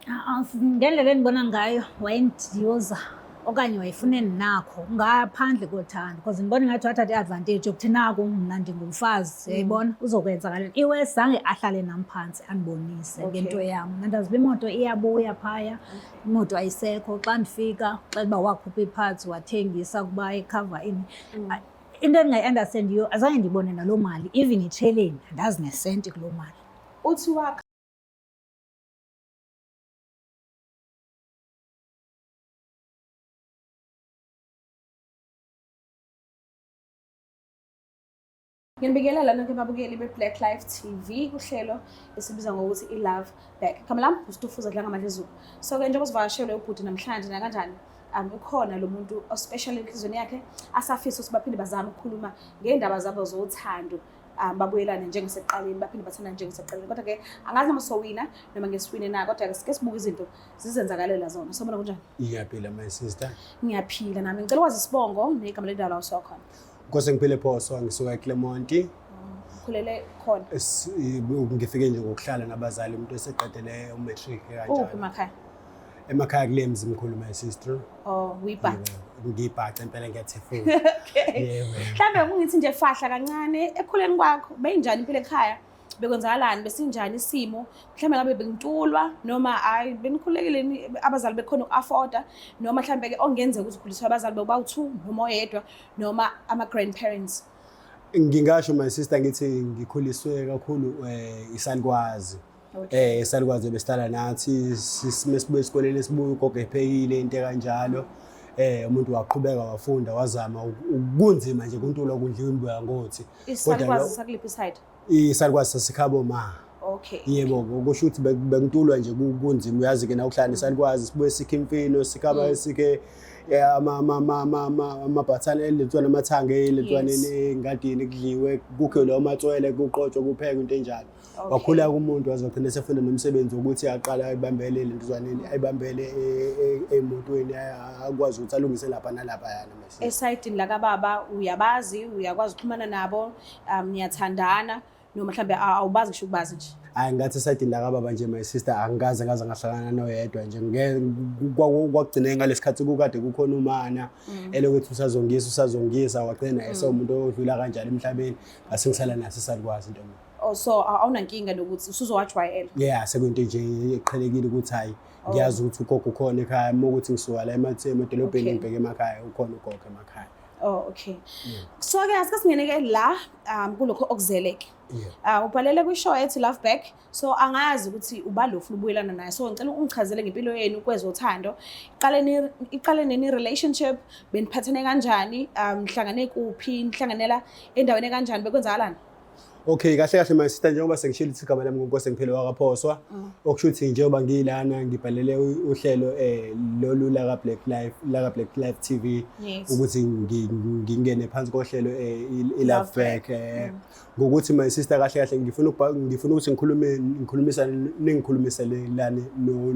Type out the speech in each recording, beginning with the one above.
Ah, ngendlela endibona ngayo wayendiyuza okanye wayefuna endinakho ngaphandle kothando because ndibona ingathi wathatha i-advantage yokuthi naku mna ndingumfazi uyayibona uzokwenza ngale iwes zange ahlale nam phantsi andibonise ngento yam. Mna ndazi uba imoto iyabuya phaya, imoto ayisekho. Xa ndifika xela uba wakhupha ii-parts wathengisa ukuba ikhava ini. Into endingayi-understandiyo azange ndiyibone naloo mali, even itsheleni andazi nesenti kuloo mali. Uthi Nginibingelela nonke babukeli be-Black Life TV kuhlelo esibiza ngokuthi i-Love Back. Igama lami uStufuza Dlangamadlezulu. So-ke njengoba sivakashelwe ubhuti namhlanje nakanjani ukhona lo muntu ospecial enhliziyweni yakhe asafisa ukuthi baphinde bazame ukukhuluma ngey'ndaba zabo zothando babuyelane njengasekuqaleni baphinde bathandane njengasekuqaleni. Kodwa-ke angazi noma sowina noma ngesiwine na, kodwa-ke sike sibuke izinto zizenzakalela zona. Sawubona, kunjani? Ngiyaphila my sister. Ngiyaphila nami. Ngicela ukwazi isibongo negama lendawo la usuka khona. Nkosi ngiphile Phoso, ngisuka eClermont. Ukhulele khona? Ngifike nje ngokuhlala nabazali umuntu eseqedele umatric kanjalo. Uphi emakhaya? Emakhaya kule Mzimkhulu my sister. Oh, uyibhaca. Ngiyibhaca impela ngiyathefula. Okay. Yebo. Mhlambe ungithi nje fahla kancane ekukhuleni kwakho beyinjani impilo ekhaya? Bekwenzakalani, besinjani isimo? Mhlambe ngabe bengintulwa noma hayi benikhululekile abazali bekhona uku-afforda noma mhlambe ke ongenzeka ukuthi ukhuliswe abazali bobawu-2 noma oyedwa noma ama-grandparents. Ngingasho my sister ngithi ngikhuliswe kakhulu isalukwazi. Isalukwazi besihlala nathi mesibuya esikoleni sibuya ugogo ephekile into kanjalo. Umuntu waqhubeka wafunda wazama kunzima nje kuntulwa kudliwa imbuya ngothi. Isalukwazi sakuliphi side? Isalukwazi sasikhabo ma. Okay. Yebo, kusho ukuthi bengintulwa nje kunzima uyazi ke na ukuhlala nesalukwazi sibuye sikhe imfino sikhaba sikhe amabhathane elentwana amathanga elentwaneni engadini kudliwe kukhiwe lawo matswele kuqotshwe kuphekwe into enjalo. Wakhula umuntu wazogcina esefunda nomsebenzi wokuthi aqale ayibambele lentuzwaneni ayibambele emotweni akwazi ukuthi alungise lapha nalapha yana. Esayidini lakababa uyabazi, uyakwazi ukuxhumana nabo, niyathandana noma mhlambe awubazi ngisho ukubazi nje? Hayi ngathi esayidini lakababa nje my sister angikaze ngaze ngahlangana noyedwa nje kwakugcine ngalesikhathi kukade kukhona umana elokuthi usazongisa usazongisa wagcina esewumuntu odlula kanjalo emhlabeni ngase ngisala naso isalukwazi ntombi. Oh, so awunankinga nokuthi usuzowajwayela? Yeah, sekuyinto nje eqhelekile ukuthi hayi ngiyazi ukuthi ugogo ukhona ekhaya uma ukuthi ngisuka la emadolobheni ngibheke emakhaya ukhona ugogo emakhaya. Oh, okay. So ke asike singene ke la kulokho okuzeleke. Ubhalele kwi-show ethi Love Back. So angazi ukuthi uba lo ufuna ubuyelana naye. So ngicela ungichazele ngempilo yenu kwezothando. Iqale iqale nini relationship, beniphathene kanjani, nihlangane kuphi, nihlanganela endaweni kanjani, bekwenzakalani? Okay, kahle kahle my sister njengoba sengishilo ukuthi igama lami nguNkosi Ngiphile wakaPhoswa. Okusho ukuthi njengoba ngilana ngibhalele uhlelo lolu la Black Life la Black Life TV ukuthi ngingene phansi kohlelo i-Love Back ngokuthi my sister kahle kahle ngifuna ngifuna ukuthi ngikhulume ngikhulumisane ningikhulumiselelane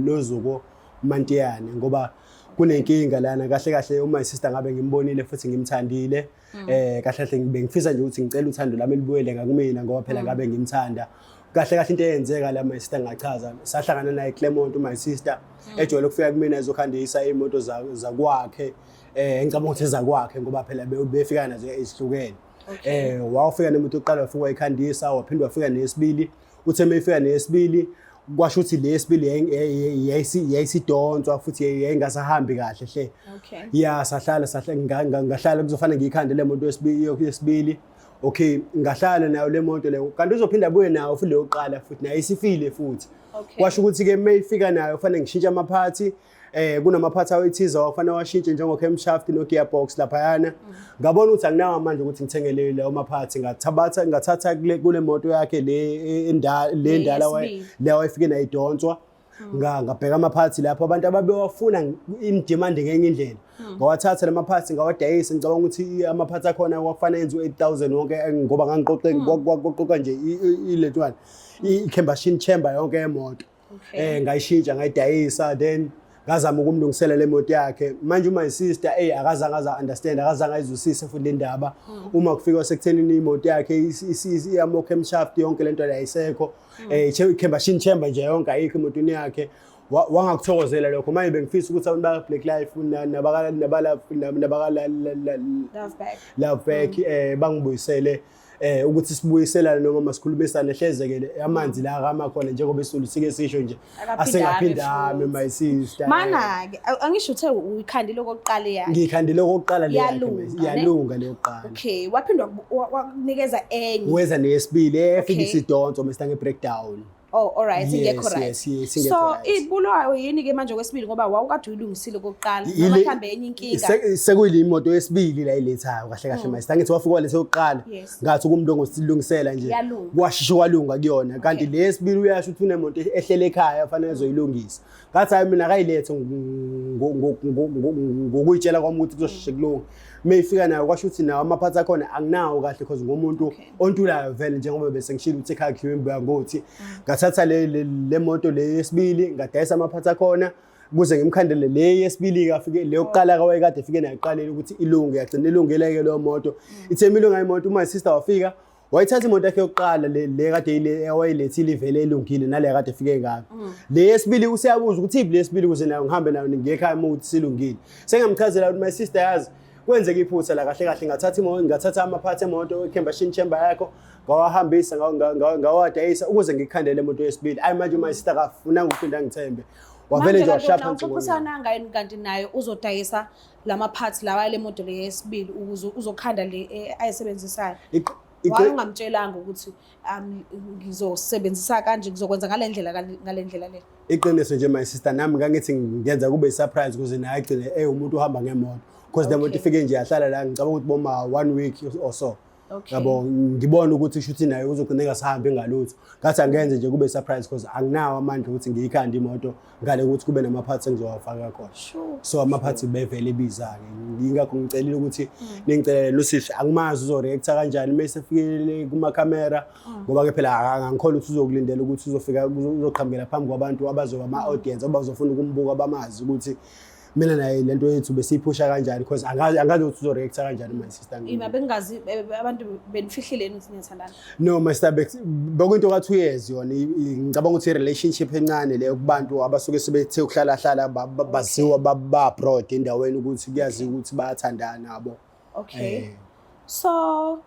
noZuko Mantiyane ngoba kunenkinga lana kahle kahle uma sister ngabe ngimbonile futhi ngimthandile. Kahle kahle bengifisa nje ukuthi ngicela uthando lami libuyele ngakumina ngoba phela ngabe ngimthanda. Kahle kahle into eyenzeka la my sister ngachaza sahlangana naye eClermont my sister ejwayele ukufika kumina ezokhandisa imoto zakwakhe ngicabanga ukuthi ezakwakhe ngoba phela befika nazo ezihlukene. Wafika nemoto yokuqala wafika wayikhandisa waphinde wafika neyesibili. Uthe mayifika neyesibili kwasho ukuthi le yesibili yayisidonswa futhi yayingasahambi kahle hle. Ya sahlala sahlala ngahlala kuzofanele ngiyikhande le moto yesibili. Okay, ngahlala nayo le moto leyo kanti uzophinda abuye nayo futhi leyoqala futhi nayo isifile futhi. Kwasho ukuthi ke mayifika nayo kufanele ngishintshe amaphathi kunamaphathi awethiza wakufanele washintshe njengo camshaft no gearbox laphayana. Ngabona ukuthi anginawo amandla ukuthi ngithengele lawo maphathi ngathabatha ngathatha kule moto yakhe le endala le ndala le wayefike nayo idonswa. Ngabheka amaphathi lapho abantu ababewafuna in demand ngenye indlela. Ngawathatha lamaphathi ngawadayisa ngicabanga ukuthi amaphathi akhona kwakufanele enze u8000 wonke ngoba ngangiqoqe kwakuqoqa nje ilentwana i-combustion chamber yonke yemoto. Ngayishintsha ngayidayisa then ngazama ukumlungisela le moto yakhe. Manje my sister akazange aza understand akazange ayizwisise futhi le ndaba. Uma kufika sekuthenini imoto yakhe iyamo camshaft yonke lento ayisekho. I-combustion chamber nje yonke ayikho emotweni yakhe. Wangakuthokozela lokho. Manje bengifisa ukuthi abantu baka Black Life nabaka nabala nabaka Love Back. Love Back bangibuyisele ukuthi sibuyiselane noma masikhulumisane, hlezekele amanzi la akama khona, njengoba isizulu sike sisho nje, Akaphinde asengaphinda ame ame, my sister. Mana-ke, angisho uthe uyikhandile okokuqala yakhe. Ngikhandile okokuqala le yakhe. Iyalunga, ne? Iyalunga leyokuqala. Okay, waphinda wakunikeza enye. Weza neyesibili efika isidonso mr nge-breakdown. Oh, all right, ingekho Yes, right. yes, ingekho So right. ibulwayo yini-ke manje okwesibili, ngoba wawukade uyilungisile okokuqala, noma mhlawumbe enye inkinga? Sekuyile imoto yesibili la ilethayo kahle kahle manje. Angithi wafika walethe yokuqala. Ngathi kumlungisilungisela nje. Yalunga. Kwashisha kwalunga kuyona. Kanti le yesibili uyasho ukuthi unemoto ehlele ekhaya fanele ezoyilungisa. Ngathi hayi, mina akayilethe ngokuyitshela kwami ukuthi kuzosheshe kulunga. Mayifika nayo kwasho ukuthi nawo ama-parts akhona anginawo kahle, because ngumuntu ontulayo vele, njengoba bese ngishilo ukuthi ekhaya kudliwa imbuya ngothi. Ngathatha le moto le yesibili, ngadayisa ama-parts akhona ukuze ngimkhandele le yesibili. Kafike le yokuqala kawayekade efike nayo eqaleni ukuthi ilunge, yagcina ilungele-ke leyo moto. Ithe ilunga imoto, uma sister wafika wayithatha imoto yakhe yokuqala le kade awayilethile ivele ilungile, nale kade efike ngayo. Le yesibili useyabuza ukuthi iphi le yesibili, ukuze nayo ngihambe nayo ngiye ekhaya uma ukuthi silungile. Sengamchazela ukuthi, my sister, yazi kwenzeka iphutha la, kahle kahle ngathatha imoto, ngathatha ama-parts emoto e-combustion chamber yakho, ngawahambisa, ngawadayisa ukuze ngikhandele imoto yesibili. Ayi, manje my sister kafunanga ukuphinda ngithembe, wavele nje washaya phansi ngonyawo. Uxoxisana ngayo kanti naye uzodayisa lama parts lawa le moto le yesibili ukuze uzokhanda le ayisebenzisayo? Why ungamtshelanga ukuthi ngizosebenzisa kanje, ngizokwenza ngale ndlela, ngale ndlela le? Iqiniso nje, my sister, nami ngangithi ngenza kube i-surprise ukuze naye agcine ewumuntu ohamba ngemoto, because le moto ifike nje yahlala la, ngicabanga ukuthi boma one week or so. Yabo, ngibona ukuthi kusho ukuthi naye uzogcina engasahambi ngalutho. Ngathi angenze nje kube surprise, because anginawo amandla ukuthi ngiyikhande imoto ngale ukuthi kube nama-parts engizowafaka khona. So ama-parts bevele ibiza-ke, yingakho ngicelile ukuthi ningicelele lo sisi. Angimazi uzo-react-a kanjani uma esefikile kumakhamera, ngoba-ke phela angikhona ukuthi uzokulindela ukuthi uzofika uzoqhamukela phambi kwabantu abazoba ama-audience abazofuna ukumbuka, bamazi ukuthi mina naye lento yethu besiyiphusha kanjani, because angazi ukuthi uzo-react-a kanjani my sister. Ima bengazi abantu benifihlile yini ukuthi niyathandana? No, my sister, bekuyinto ka 2 years yona. Ngicabanga ukuthi i-relationship encane leyo kubantu abasuke sebethe ukuhlala hlala, baziwa ba abroad endaweni ukuthi kuyaziwa ukuthi bayathandana yabo. Okay. So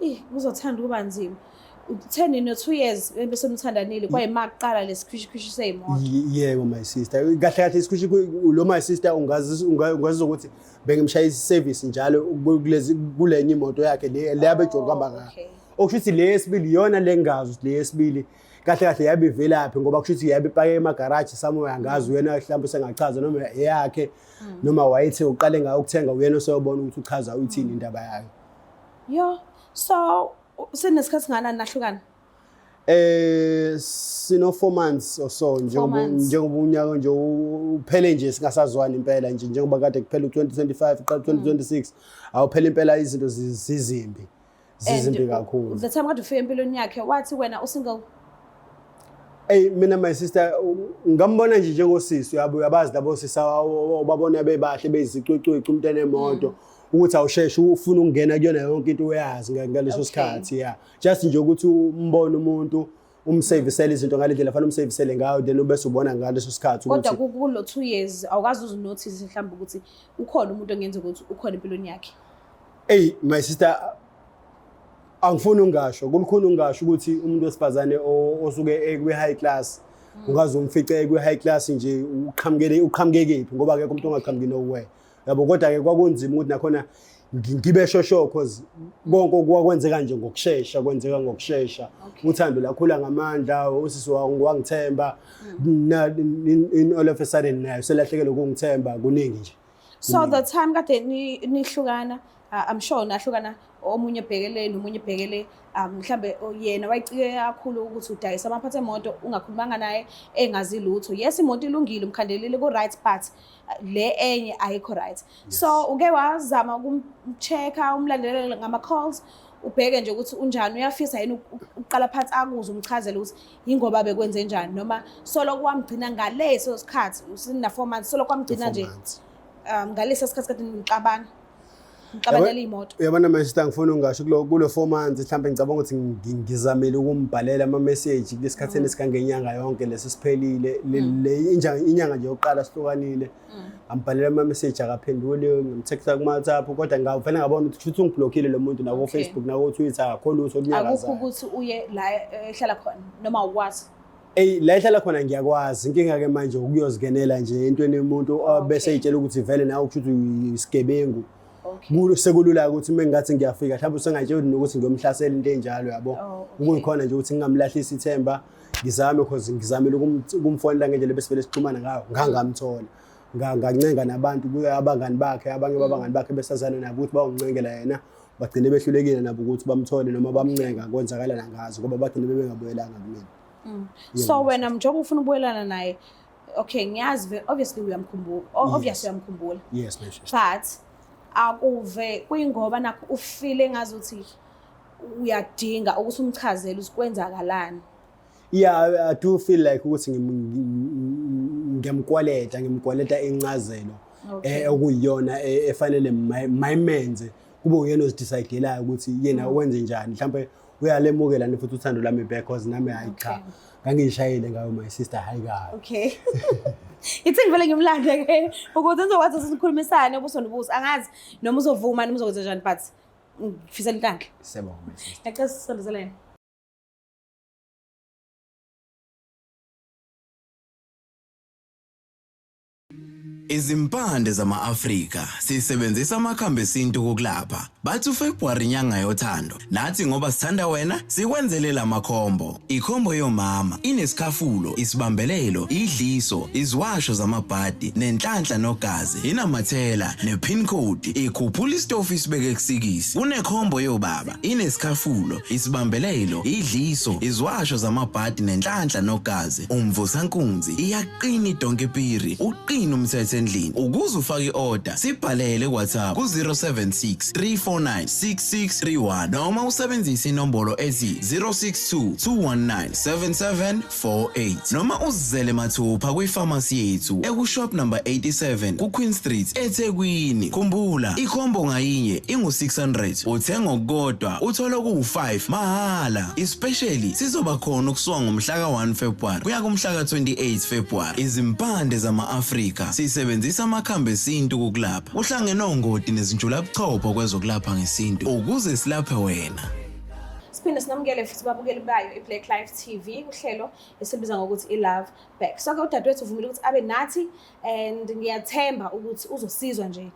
eh kuzothanda ukuba nzima. Uthe nino 2 years bese nithandanile, kwayima kuqala lesikhwishikhwishi seyimoto? Yebo, my sister, kahle kahle isikhwishi lo, my sister, ungazi ungazi ukuthi bengimshayisa i-service njalo kulezi kulenye imoto yakhe le abejwayele ukuhamba ngayo. Okusho ukuthi le yesibili iyona le ngingazi ukuthi le yesibili kahle kahle yabe ivelaphi, ngoba kusho ukuthi yabe ipake emagaraji somewhere, angazi uyena mhlawumbe sengachaza noma eyakhe noma wayethe uqale ngayo ukuthenga, uyena oseyobona ukuthi uchaza uyithini indaba yayo. Yo, so senesikhathi nganani nahlukana? Sino 4 months or so, njengoba Months. njengoba unyaka nje uphele nje singasazwani impela nje, njengoba kade kuphela u2025 uqala 2026, awuphela impela, izinto zizimbi, zizimbi And kakhulu. The time kade ufika empilweni yakhe, wathi wena usingle? Ey, mina, my sister, ngambona nje njengosisi, uyabo, uyabazi labo sisi obabona bebahle, bezicwecwece, umuntu enemoto, ukuthi awusheshe ufuna ukungena kuyona yonke into, uyazi ngaleso sikhathi, yeah, just nje ukuthi umbone umuntu, umservisele izinto ngale ndlela fanele umservisele ngayo, then ubese ubona ngaleso sikhathi Kodwa ukuthi kulo 2 years awukazi uzi-notice mhlawumbe ukuthi ukhona umuntu ongenza ukuthi ukhona empilweni yakhe? Ey, my sister, angifuni ungasho kulukhuni ungasho ukuthi umuntu wesifazane osuke ekwi-high class, ungaze umfice ekwi-high class nje, uqhamukele uqhamuke kephi, ngoba akekho umuntu ongaqhamuki nowhere, yabo. Kodwa-ke kwakunzima ukuthi nakhona ngibe sure, cause konke kwakwenzeka nje ngokushesha, kwenzeka ngokushesha. Uthando lakhula ngamandla, usisi wangithemba, in all of a sudden nayo selahlekelwe ukungithemba, kuningi nje. So the time kade nihlukana, I'm sure nahlukana omunye ebhekele nomunye ebhekele, mhlambe yena wayicike kakhulu ukuthi udayisa ama-parts emoto ungakhulumanga naye, engazi lutho. Yes, imoto ilungile, umkhandelile ku-right, but le enye ayikho right. So uke wazama ukum-check-a, umlandelele ngama-calls, ubheke nje ukuthi unjani, uyafisa yini ukuqala phansi, akuze umchazele ukuthi yingoba bekwenze njani, noma solo kwamgcina ngaleso sikhathi usina 4 months, solo kwamgcina 4 nje months. Ngalesa sikhathi kade nixabana? Nixabanela iy'moto. Uyabona manje sister, ngifuna ungasho kulo 4 months, mhlawumbe ngicabanga ukuthi ngizamile ukumbhalela ama-message kulesikhathini esikangenyanga yonke lesi siphelile, le inyanga nje yokuqala sihlukanile. Ngambhalela ama-message, akaphenduli. Ngimtexta kuma-WhatsApp, kodwa ngavele ngabona ukuthi kushuthi ungiblockile lo muntu nako-Facebook, nako-Twitter, akho lutho Akukho olunyakazayo. Ukuthi uye la ehlala khona noma ukwazi? Eyi, la ehlala khona ngiyakwazi. Inkinga-ke manje ukuyozingenela nje entweni yomuntu, bese ey'tshela ukuthi vele nawe kushuthi uyisigebengu. Sekulula ukuthi uma ngingathi ngiyafika, mhlawumbe usengayitshela nokuthi ngiyomhlasela, into enjalo, yabo. Oh, okay. Kuyikhona nje ukuthi ngingamlahlisi ithemba, ngizame, cause ngizamile ukumfonela ngendlela ebesivele sixhumana ngayo, ngangamthola. Ngancenga nabantu kuye, abangani bakhe, abanye babangani bakhe besazana nabo, ukuthi bawuncenkela yena. Bagcine behlulekile nabo ukuthi bamthole noma bamncenga, kwenzakala nangazi ngoba bagcine bebengabuyelanga kumina. So wena njengoba ufuna ukubuyelana naye, okay, ngiyazi obviously uyamkhumbula. Obviously uyamkhumbula. Yes, my sister. But akuve kuyingoba nakho ufile ngazuthi uyadinga ukuthi umchazele ukuthi kwenzakalani. Yeah, I do feel like ukuthi ngiyamkweleta incazelo okuyiyona efanele mayimenze kube uyena ozidecidelayo ukuthi yena wenze njani. Mhlawumbe uyalemukela ni futhi uthando lwami back, cause nami, hayi cha, ngangiyishayile ngayo, my sister, hayi kabi. Okay. Ithi ngivele ngimlande ke ukuthi nizokwazi ukuthi sikhulumisane ubuso nobuso. Angazi noma uzovuma noma uzokwenza njani, but ngifisela inhlanhla. Siyabonga, my sister. Ngiyacela sisondezelene. Izimpande zama-Afrika sisebenzisa amakhambi esintu ukulapha. Bathi uFebruary inyanga yothando. Nathi ngoba sithanda wena sikwenzele lamakhombo. Ikhombo yomama inesikhafulo, isibambelelo, idliso, iziwasho zamabhadi, nenhlanhla nogazi. Inamathela nepin code, ikhuphula isitofu isibeke kusikisi. Kunekhombo yobaba inesikhafulo, isibambelelo, idliso, iziwasho zamabhadi nenhlanhla nogazi. Umvusankunzi, iyaqina idonke piri, uqina umthetho endlini. Ukuze ufake i-order, sibhalele ku-WhatsApp ku-076 349 6631 noma usebenzise inombolo ethi 062 219 7748 noma uzizele mathupha kwifamasi yethu ekushop number 87 ku-Queen Street eThekwini. Khumbula, ikhombo ngayinye ingu-600, uthenga okukodwa uthola okuwu-5 mahhala. Especially sizoba khona ukusuka ngomhla ka-1 February kuya kumhla ka-28 February. Izimpande zama-Afrika sisebenzisa amakhambi esintu kukulapha. Uhlangene ongoti nezinjulabuchopho kwezokulapha ngesintu ukuze silaphe wena. Siphinde sinamukele futhi babukeli bayo i-Black Life TV kuhlelo esibiza ngokuthi i-Love Back. So ke udadewethu uvumile ukuthi abe nathi and ngiyathemba ukuthi uzosizwa nje,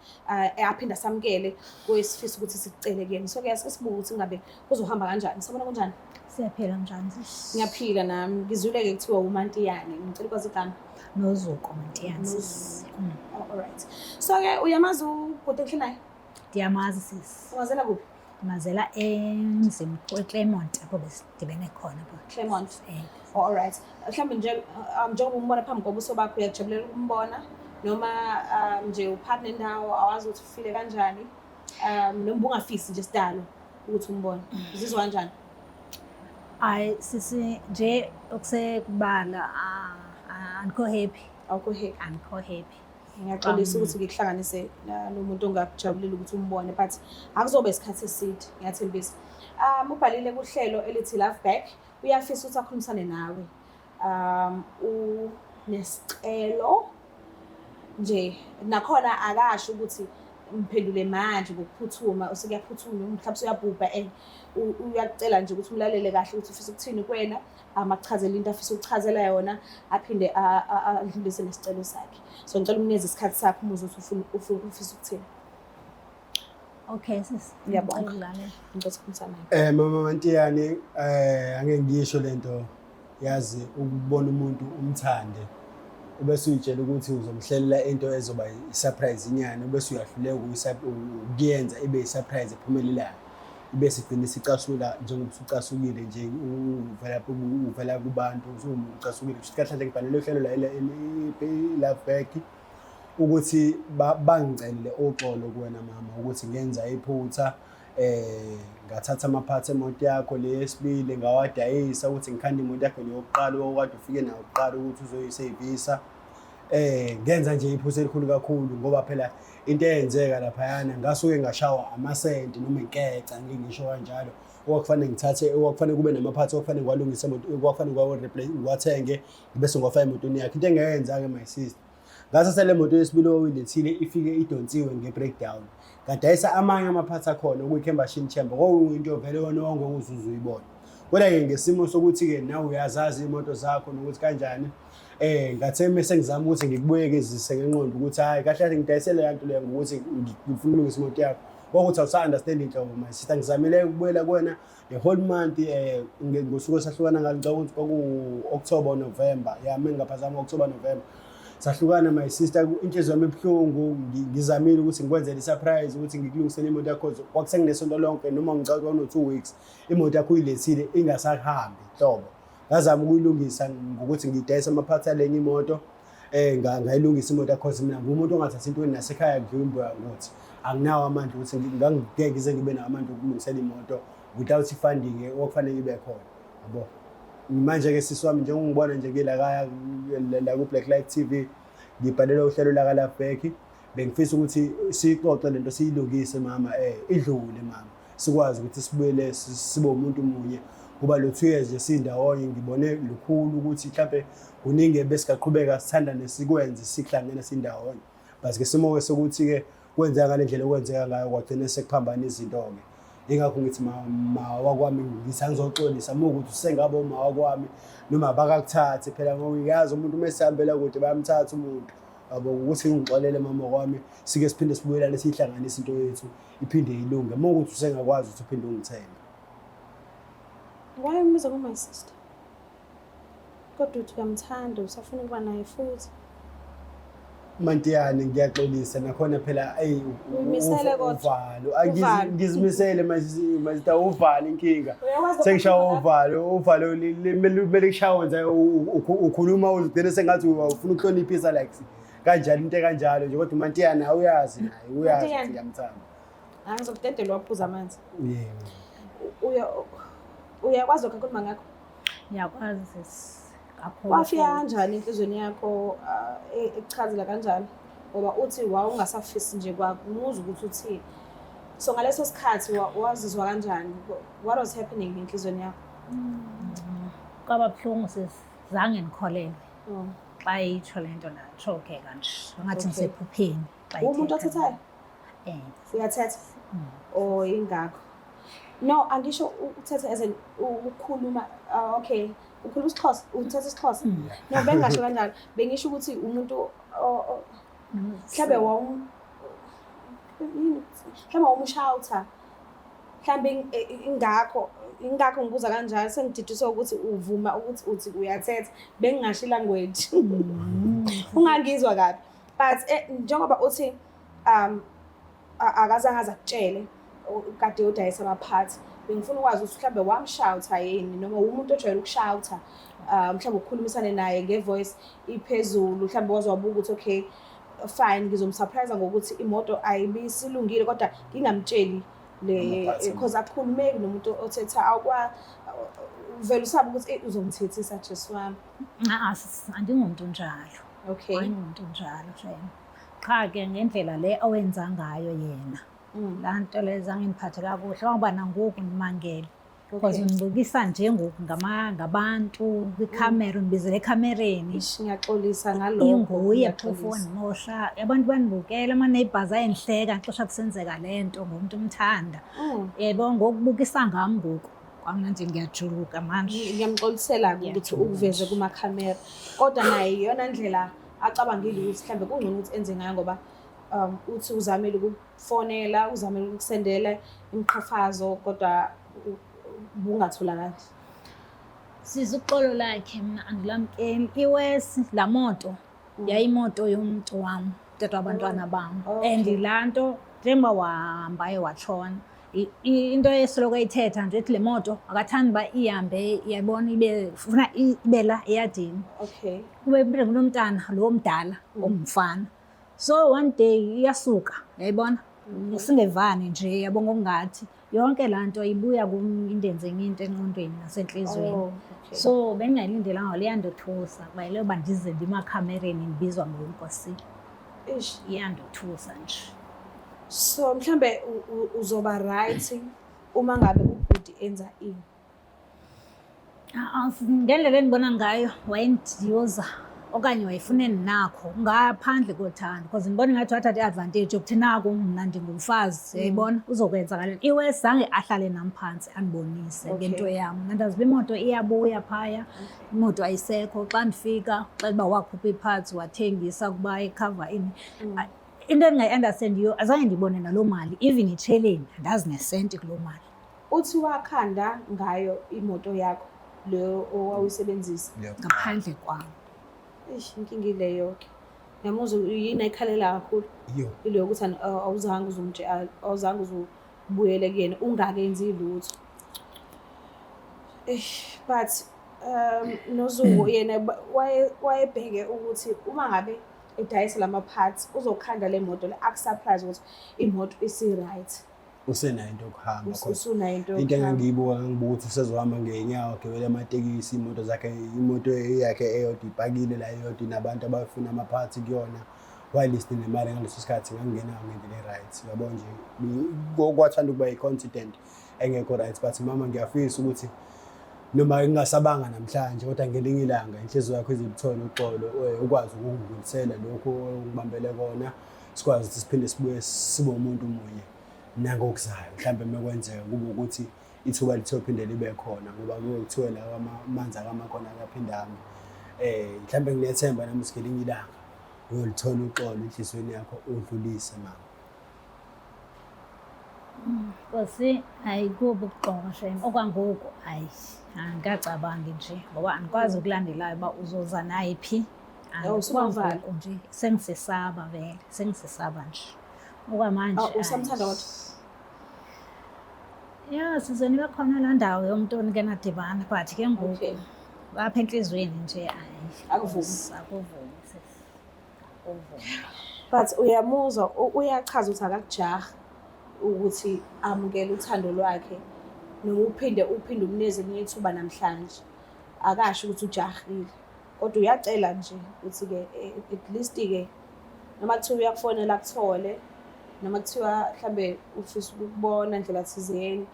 aphinde asamukele kwesifisa ukuthi sikucele kuyena. So ke asike sibuke ukuthi ngabe kuzohamba kanjani. Sabona, kunjani? Siyaphila, njani? Ngiyaphila nami. Ngizwile-ke kuthiwa uMantiyane. Ngicela ukwazi igama. Nozuko Mantiyane, sisi. Oh, all right. So ke uyamazi ubhuti engihleli naye? Ndiyamazi, sisi. Ungazela kuphi? Ndimazela emzini eClermont, apho besidibene khona apho. Claremont. Eh. Oh, all right. Mhlawumbe nje njengoba umbona phambi kobuso bakho, uyakujabulela ukumbona noma nje uphakathi nendawo, awazi ukuthi ufile kanjani, noma ungafisi nje sidalo ukuthi umbone, uzizwa kanjani? Hayi sisi, nje okusekubala, andikho happy. Awukho happy? Andikho happy. Ngiyaxolisa ukuthi ngikuhlanganise nomuntu ongakujabulela ukuthi umbone, but akuzoba isikhathi eside, ngiyathembisa. Ubhalile kuhlelo elithi Love Back, uyafisa ukuthi akhulumisane nawe. Unesicelo nje nakhona, akasho ukuthi mphendule manje ngokuphuthuma, usekuyaphuthuma mhlawumbe usuyabhubha, and uyakucela nje ukuthi umlalele kahle ukuthi ufisa ukuthini kuwena, akuchazele into afisa ukuchazela yona, aphinde adlulise nesicelo sakhe. So ngicela umnikeze isikhathi sakho, umuzwe ukuthi ufisa ukuthini. Okay sisi. Ngiyabonga. Ngicela ukulalela. Ngicela ukukhulumisana naye. Mama Mantiyane, angeke ngisho lento, yazi, ukubona umuntu umthande ubese uyitshela ukuthi uzomhlelela into ezoba i-surprise inyana, ubese uyahluleka ukuyenza ibe i-surprise ephumelelayo, ibese igcina isicasula njengoba usucasukile nje, uvela kubantu usuwumuntu ucasukile. Kusho kahle kahle ngibhalele uhlelo la i-Love Back ukuthi bangicelele uxolo kuwena mama, ukuthi ngenza iphutha, ngathatha amaphathi emoto yakho le yesibili, ngawadayisa ukuthi ngikhande imoto yakho leyokuqala okade ufike nayo kuqala ukuthi uzoyisevisa. Ngenza nje iphutha elikhulu kakhulu ngoba phela into eyenzeka laphayana ngasuke ngashawa amasenti noma inkece, ngike ngisho kanjalo. Okwakufanele ngithathe, okwakufanele kube namaphathi, okwakufanele ngiwalungise emoto, okwakufanele ngiwa-replace, ngiwathenge bese ngiwafaka emotweni yakhe. Into engayenza-ke my sister, ngathatha le moto yesibili owilethile ifike idonsiwe nge-breakdown, ngadayisa amanye amaphathi akhona okuyi-combustion chamber, kwakuyinto vele wena wangeke uzuze uyibone. Kodwa-ke ngesimo sokuthi-ke nawe uyazazi iy'moto zakho nokuthi kanjani, ngathe mese ngizama ukuthi ngikubuyekezise ngenqondo ukuthi hhayi kahle kahle ngidayisele leya nto leyo ngokuthi ngifuna ukulungisa imoto yakho, kwakuthi awusa-understand inhlobo my sister. Ngizamile ukubuyela kuwena the whole month, ngosuku esahlukana ngalo, ngicabanga ukuthi kwaku-October or November, ya uma ngingaphazami October November sahlukana my sister. Inhliziyo yami ebuhlungu, ngizamile ukuthi ngikwenzele i-surprise ukuthi ngikulungisele imoto yakho, kwakusenginesonto lonke noma ngicabanga kwakuno-2 weeks imoto yakho uyilethile ingasahambi nhlobo. Ngazama ukuyilungisa ngokuthi ngidayise amaphathi alenye imoto, ngayilungisa imoto yakho. Mina ngumuntu ongathathi intweni nasekhaya kudliwa imbuya ngothi, anginawo amandla ukuthi ngangeke ngize ngibe nawo amandla okulungisela imoto without i-funding okufanele ibe khona, yabo. Manje-ke sisi wami, njengongibona nje ke la la ku-Black Life TV ngibhalelwa uhlelo laka Love Back, bengifisa ukuthi siyixoxe lento siyilungise mama, idlule mama, sikwazi ukuthi sibuyele sibe umuntu munye, ngoba lo 2 years nje sindawonye ngibone lukhulu ukuthi mhlambe kuningi ebesingaqhubeka sithandane sikwenze sihlangene sindawonye, but ke simo sokuthi-ke kwenzeka ngale ndlela okwenzeka ngayo kwagcina sekuphambana izinto-ke. Ingakho ngithi ma wakwami ngithi angizoxolisa uma ukuthi usengaba uma wakwami noma abakakuthathi phela, ngoba ngiyazi umuntu uma esihambela kude bayamthatha umuntu, yabo. Ukuthi ngixolele mama kwami, sike siphinde sibuyelane siyihlanganise into yethu iphinde ilunge, uma ukuthi usengakwazi ukuthi uphinde ungithembe. Why umbiza ngo-my sister? Kodwa uthi uyamthanda, usafuna ukuba naye futhi. Mantiyane, ngiyaxolisa nakhona phela, eyi Uyimisele kodwa. Uvalo. Uvalo. Ngizimisele mazita, uvalo inkinga. Uyakwazi Sengishaya ukukhuluma. Uvalo, uvalo kumele kushawe nje ukhuluma uzigcine sengathi ufuna ukuhloniphisa like kanjalo, into ekanjalo nje, kodwa uMantiyane awuyazi naye uyazi Mantiyane. ukuthi ngiyamthanda. Angizokudedela waphuza amanzi. Yebo. Uyakwazi lokho akhuluma ngakho? Ngiyakwazi sis, kakhulu. Wafika kanjani enhliziyweni yakho ekuchazela kanjalo? Ngoba uthi wawungasafisi nje kwakumuza ukuthi uthini. So ngaleso sikhathi wazizwa kanjani? What was happening enhliziyweni yakho? Kwaba buhlungu sis, zange ngikholelwe. Xa itsho le nto ndathokeka nje. Ngathi ngisephupheni xa Umuntu ithetha. othethayo? Eh. Uyathetha? Oh, ingakho. No, angisho ukuthetha as in ukukhuluma, ah, okay. Ukhuluma isiXhosa, uthetha isiXhosa. No, bengingasho kanjalo. Bengisho ukuthi umuntu mhlambe wawu yini, mhlambe wawumshawutha. Mhlambe ingakho ngibuza kanjalo, sengididiswa ukuthi uvuma ukuthi uthi uyathetha. Bengingasho language. Ungangizwa kabi. But njengoba uthi akazange aze akutshele kade udayisa amaphathi, bengifuna ukwazi ukuthi mhlambe wamshawutha yini noma umuntu ojwayele ukushawutha, mhlambe ukukhulumisane naye nge-voice iphezulu, mhlambe waze wabuka ukuthi okay fine, ngizomsurprise ngokuthi imoto ayibisilungile kodwa ngingamtsheli le Amaphathi. Because akukhulumeki nomuntu othetha, awukwa vele usabe ukuthi uzongithethisa Jesu wami. Ah, sis, andingumuntu njalo. Andingumuntu njalo shame. Qha ke ngendlela le owenza ngayo yena. Laa nto le zange indiphathe kakuhle ngoba nangoku ndimangele. Because undibukisa nje ngoku ngabantu kwikhamera, undibizela ekhamereni. Ish, ngiyaxolisa ngalokho. Inguye phofu Ngiyaxolisa. wandimosha. Abantu bandibukela, ama-neighbours ayendihleka xesha kusenzeka le nto ngomntu umthanda. Yebo, ngokubukisa ngam ngoku. Kwamna nje ngiyajuluka manje. Ngiyamxolisela-ke ukuthi Ngiyajuluka ukuveze nje. kumakhamera. Kodwa naye iyona ndlela acabangile ukuthi mhlambe kungcono ukuthi enze ngayo, ngoba uthi uzamile ukukufonela, uzamile ukukusendela imiqhafazo kodwa bungatholakali. Siza uxolo lakhe mna andilamkeli. Iwesi laa moto yayimoto yomntu wam, tata wabantwana bam. And laa nto njengoba wahamba aye watshona, into esoloko eyithetha nje ethi le moto akathandi uba ihambe, iyabona ibe funa ibe la eyadini. Kube kube kunomntana lo omdala ongumfana. So one day iyasuka, yayibona? Singevani nje, yabo, ngokungathi. Yonke laa nto ibuya kum, indenze enye into engqondweni nasentliziyweni. Oh, okay. So bendingayilindelanga, liyandothusa kuba yile yoba ndize ndimakhamereni ndibizwa ngoNkosi. Eish. Iyandothusa nje. So mhlambe uzoba right uma ngabe ubhuti enza ini? Ah, ngendlela endibona ngayo wayendiyuza okanye wayefuna endinakho ngaphandle kothando, because ndibona ingathi wathatha i-advantage yokuthi naku mna ndingumfazi, uyayibona, uzokwenza ngale. Iwesi zange ahlale nam phantsi andibonise ngento yam. Mna ndazi uba imoto iyabuya phaya, imoto ayisekho. Xa ndifika xela uba wakhupha ii-parts wathengisa ukuba ikhava ini. Into endingayi-understandiyo, azange ndiyibone naloo mali, even itsheleni andazi nesenti kuloo mali. Uthi wakhanda ngayo imoto yakho leyo owawuyisebenzisa? Ngaphandle kwam. Eish, inkinga ileyo ke. Ngiyamuzwa, yini ayikhalela kakhulu? Ile yokuthi awuzange awuzange uzubuyele kuyena ungakenzi lutho. Eish, but noZuko yena wayebheke ukuthi uma ngabe edayisa lama parts uzokhanda le moto le, akusurprise ukuthi imoto isi-right. Usenayo into yokuhamba, Usunayo into into yokuhamba. Engangiyibuka, ngangibuka ukuthi usezohamba ngey'nyawo, agibele amatekisi, imoto zakhe, imoto yakhe eyodwa ipakile la, eyodwa inabantu abafuna ama-parts kuyona, while nemali ngaleso sikhathi ngangingenayo ngendlela e-right, uyabo nje. Kwathanda ukuba i-coincident engekho right, but mama, ngiyafisa ukuthi noma ngingasabanga namhlanje, kodwa ngelinye ilanga inhliziyo yakho ize iluthole uxolo, ukwazi ukungidlulisela lokhu ongibambele kona, sikwazi ukuthi siphinde sibuye sibe umuntu munye nangokuzayo. Mhlawumbe uma kwenzeka kube ukuthi ithuba lithophinde libe khona, ngoba kuye kuthiwe la amanzi akamakhona akaphinde ame. Mhlawumbe nginethemba nami ukuthi ngelinye ilanga uyolithola uxolo enhliziyweni yakho, udlulise, mama. Nkosi, ayikubi ukuxoka shem. Okwangoku hayi, angikacabangi nje ngoba andikwazi ukulandelayo uba uzoza nayiphi. Awu, usunovalo. Okwangoku nje sengisesaba vele, sengisesaba nje. Okwamanje. Awu, usamthanda Hayi. Kodwa? Ya, size nibe khona laa ndawo yomntu onike nadibana, but ke ngoku apha entliziyweni nje hayi. Akuvumi. Akuvumi sis. Akuvumi. But uyamuzwa, uyachaza ukuthi akakujahi ukuthi amukele uthando lwakhe noma uphinde umnikeze elinye ithuba namhlanje. Akasho ukuthi ujahile, kodwa uyacela nje ukuthi-ke at least-ke noma kuthiwa uyakufonela akuthole, noma kuthiwa mhlambe ufisa ukukubona ndlela thizeni,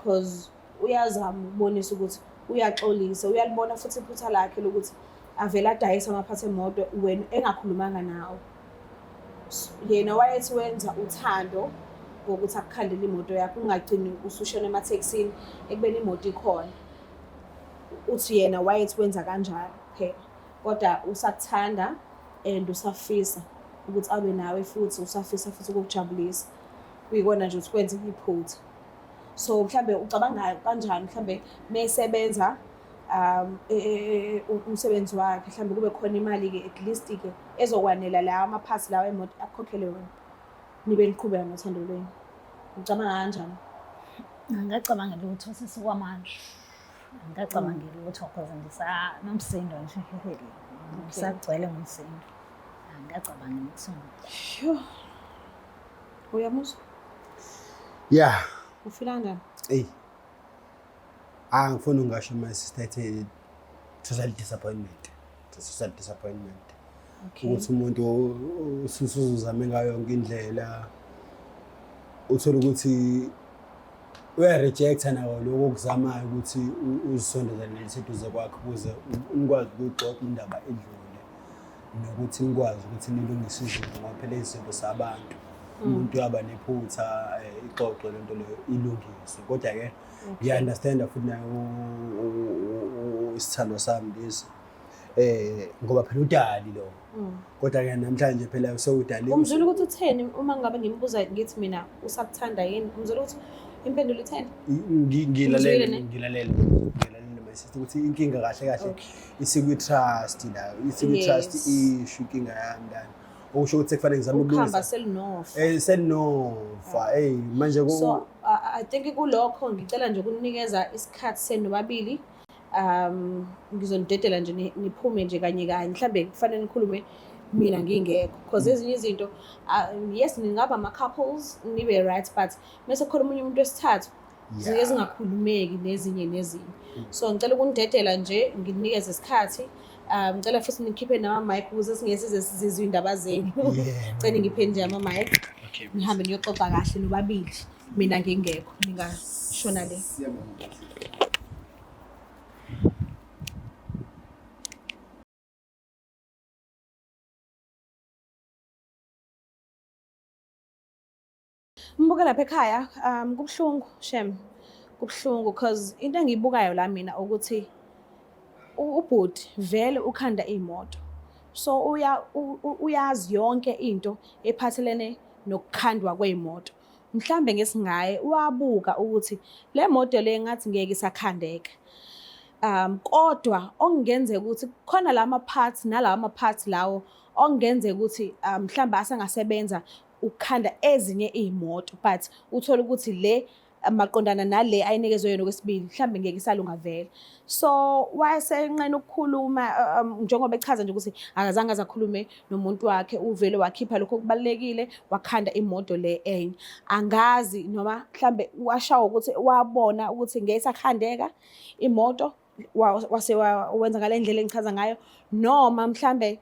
cause uyazama ukubonisa ukuthi uyaxolisa, uyalibona futhi iphutha lakhe lokuthi avele adayise amaphathi emoto wena engakhulumanga nawe. Yena wayethi wenza uthando ngokuthi akukhandele imoto yakho, ungagcini usushona emathekisini ekubeni imoto ikhona. Uthi yena wayethi wenza kanjalo kuphela, kodwa usakuthanda and usafisa ukuthi abe nawe futhi usafisa futhi ukukujabulisa, kuyikona nje ukuthi kwenze iphutha. So mhlambe ucabanga kanjani, mhlambe mesebenza umsebenzi wakhe, mhlambe kube khona imali-ke at least-ke ezokwanela lawa ama-parts lawa emoto akukhokhele wona, nibe niqhubeka nothando lwenu? Ucabanga kanjani? Angingacabangi lutho sisi kwamanje. Angingacabangi lutho cause ngisanomsindo nje. Ngisagcwele ngomsindo. Angingacabangi niks. Sure. Uyamuzwa? Yeah. Ufila kanjani? Eyi. Angifuni ungasho, my sister, it's a total disappointment. It's a total disappointment. Ukuthi umuntu usuzuzame ngayo yonke indlela, uthola ukuthi uya-rejecta nawo lokho okuzamayo ukuthi uzisondeze neliseduze kwakhe ukuze nikwazi ukuyixoxa indaba edlule nokuthi nikwazi ukuthi nilungise izinto, ngoba phela izinto sabantu, umuntu uyaba nephutha, ixoxe le nto leyo ilungiswe. Kodwa-ke ngiya-understanda futhi naye isithandwa sami lesi, ngoba phela udali lo, kodwa-ke namhlanje phela sewudali. Umzwile ukuthi utheni uma ngabe ngimbuza ngithi mina usakuthanda yini? Umzwile ukuthi impendulo itheni? Ngilalele. Umzwile ne? Ngilalele, my sister, ukuthi inkinga kahle kahle isikwi-trust la, isikwi-trust issue inkinga yami lana, okusho ukuthi sekufanele ngizame Ukuhamba ukulungisa. selinofa. Selinofa, ey, manje So I think kulokho ngicela nje ukunikeza isikhathi senu nobabili. Ngizonidedela nje niphume nje kanye kanye, mhlambe kufanele nikhulume mina ngingekho, because ezinye izinto, yes, ningaba ama-couples nibe right, but mase khona omunye umuntu wesithathu. Ezingakhulumeki nezinye nezinye. So ngicela ukunidedela nje, nginikeze isikhathi. Ngicela futhi nikhiphe nama-mic ukuze singeke size sizizwe iy'ndaba zenu. Cela ngiphe nje ama-mic. Nihambe niyoxoxa kahle nobabili. Mina ngingekho, ningashona le. Mbuke lapha ekhaya, kubuhlungu shem, kubuhlungu cause into engiyibukayo la mina ukuthi ubhuti vele ukhanda iy'moto, so uyazi yonke into ephathelene nokukhandwa kwey'moto. Mhlambe ngesingaye wabuka ukuthi le moto le ngathi ngeke isakhandeka. Kodwa okungenzeka ukuthi kukhona lama parts nalawa ma-parts lawo okungenzeka ukuthi mhlambe asengasebenza ukukhanda ezinye iy'moto, but uthole ukuthi le maqondana nale ayinikezwe yona okwesibili mhlawumbe ngeke isalunga vele. So wayesenqena ukukhuluma, njengoba echaza nje ukuthi akazange aze akhulume nomuntu wakhe, uvele wakhipha lokho okubalulekile wakhanda imoto le enye. Angazi noma mhlambe washawa ukuthi wabona ukuthi ngeke isakhandeka imoto, wase wenza ngale ndlela engichaza ngayo, noma mhlambe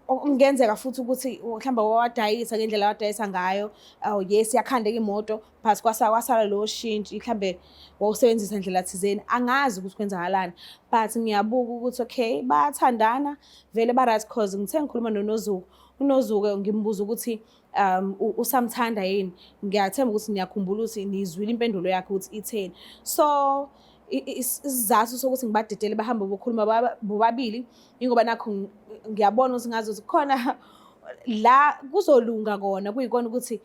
kungenzeka futhi ukuthi mhlawumbe wawadayisa ngendlela awadayisa ngayo. Oh yes, yakhandeka imoto, but kwasala lowo shintshi, mhlambe wawusebenzisa ndlela thizeni, angazi ukuthi kwenzakalani, but ngiyabuka ukuthi okay, bayathandana vele, ba-right, cause ngithe ngikhuluma noNozuko, uNozuko ngimbuza ukuthi usamthanda yini, ngiyathemba ukuthi niyakhumbula ukuthi nizwile impendulo yakhe ukuthi itheni. So isizathu sokuthi ngibadedele bahambe bokhuluma bobabili ingoba nakho ngiyabona ukuthi ngazi ukuthi khona la kuzolunga kona, kuyikona ukuthi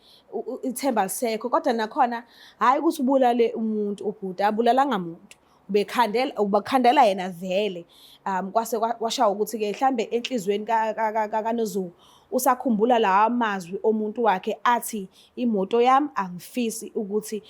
ithemba lisekho, kodwa nakhona hhayi ukuthi ubulale umuntu, ubhuti abulalanga muntu, ubekhandela, ubakhandela yena vele. Kwase kwashawa ukuthi-ke mhlambe enhliziyweni kaNozuko usakhumbula lawa mazwi omuntu wakhe athi imoto yami angifisi ukuthi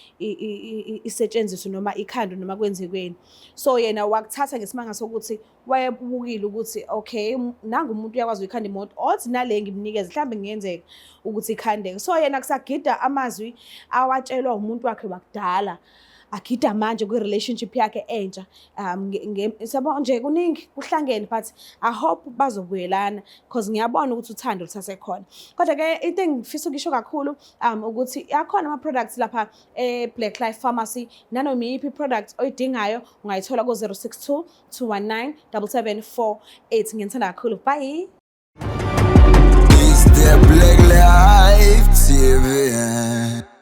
isetshenziswe noma ikhandwe noma kwenzekweni. So yena wakuthatha ngesimanga sokuthi wayebukile ukuthi okay, nangu umuntu uyakwazi ukuyikhanda imoto, othi nale ngimnikeze mhlawumbe kungenzeka ukuthi ikhandeke. So yena kusagida amazwi awatshelwa umuntu wakhe wakudala, agida manje kwi-relationship yakhe entsha. Siyabona nje kuningi kuhlangene, but I hope bazobuyelana cause ngiyabona ukuthi uthando lusasekhona. Kodwa-ke into engifisa ukusho kakhulu ukuthi akhona ama-products lapha e-Black Life Pharmacy, nanoma iyiphi i-product oyidingayo ungayithola ku-062 219 7748. Nginithanda kakhulu, bye. It's the Black Life TV.